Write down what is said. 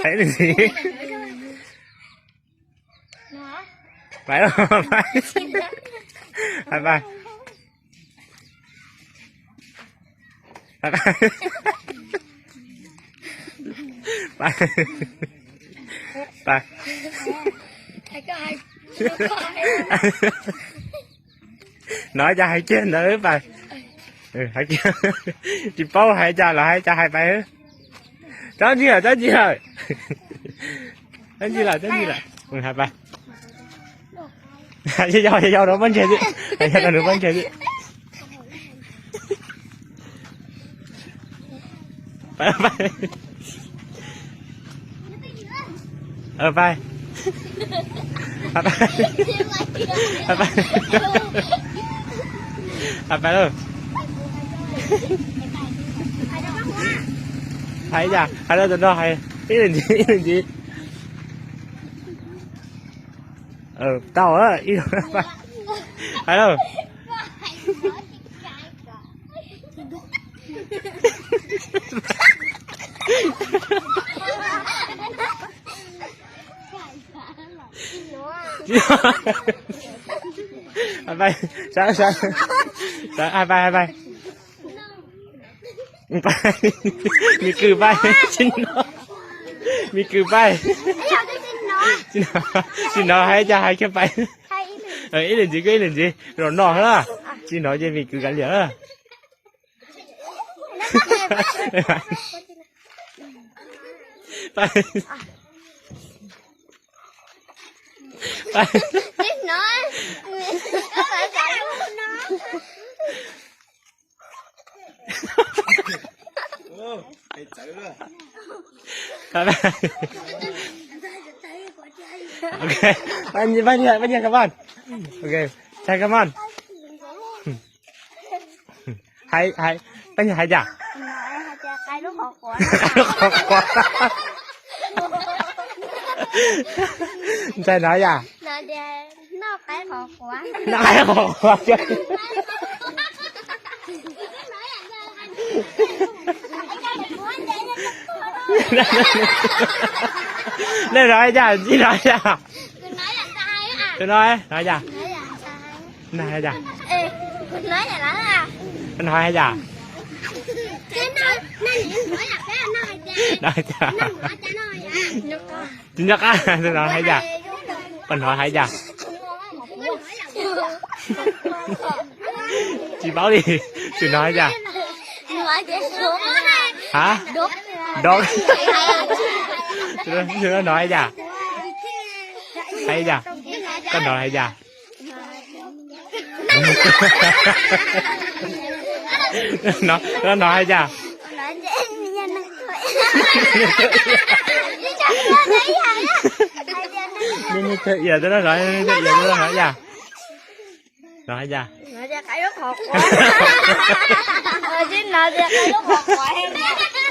Hais li ntxiv. Pais, pais. Hais pais. Pais, pais. Pais. No cas hais kiag ntawd pais. Hais kiag. Tsis paub hais cas los hais cas hais pais. Tsob ntsis lawm, tsob ntsis lawm. Tsob ntsis lawm, tsob ntsis lawm. Hais pais. Yog, yog, yog rau pob ntseg xwb. Yog rau nws pob ntseg xwb. Pais, pais. Pais. Pais, pais. Pais, pais lauj. Hais cas, hais rau tus no hais ib leeg ntxiv, ib leeg ntxiv. Tau, ib, hais lauj. Hais pais, sawv, sawv, sawv, hais pais, hais pais. Pais. Mis kws pais, tsis hnov. Mis kws pais. Tsis hnov, tsis hnov hais cas hais kiag pais. Ib leeg ntxiv, koj ib leeg ntxiv, los no na. Tsis hnov ces mis kws kav liam na. Pais. Pais. Ok, pab nyiag, pab nyiag, come on. Ok, tsa come on. Hais, hais, pab nyiag hais cas? Qaib lub qhov quav. Ntshai hnov yam. Noj qaib qhov quav. Nej hnov cas, tsis hnov cas? Tus no hnov cas? Hnov cas? Hnov cas? Hnov cas? Tsis nco qab, tus no hais cas? Koj hnov hais cas? Tsis paub li, tus no hais cas? Ha? Dog. Tus no hnov hais cas? Hais cas? Koj hnov hais cas? No, no hais cas? Nws, nws twb yog, twb no hnov, twb yog, twb no hnov cas? Hnov hais cas? Tsis hnov tias qaib lub qhov quav.